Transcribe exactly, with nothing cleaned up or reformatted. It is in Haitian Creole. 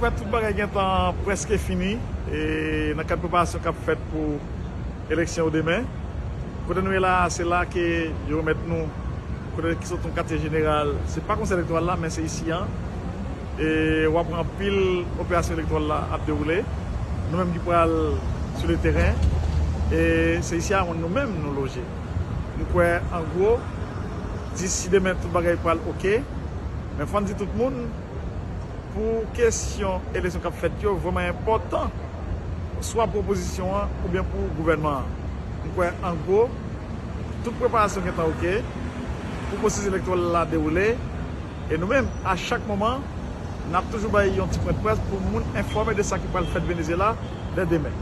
Tout bagay gentan prèske fini e nan kad preparasyon k ap fèt pou eleksyon yo demen. Kote nou ye la, se la ke yo remèt nou, kote ki sot yon katye jeneral, se pa konsèy elektoral la, men se isi a. E w ap wè anpil operasyon elektoral la ap dewoule. Nou menm ki pral sou le teren, e se isi a nou menm nou loje. M kwè, an gwo, disi demen, tout bagay pral oke. Men fò n di tout moun, pou kesyon eleksyon k ap fèt yo, vrèman enpòtan, swa pou opozisyon an oubyen pou gouvènman an. M kwè, an gwo, tout preparasyon gentan oke pou pwosesis elektoral la dewoule. E nou menm, a chak moman, n ap toujou bay yon ti pwent près pou moun enfòme de sa ki pral fèt Venezyela dè demen.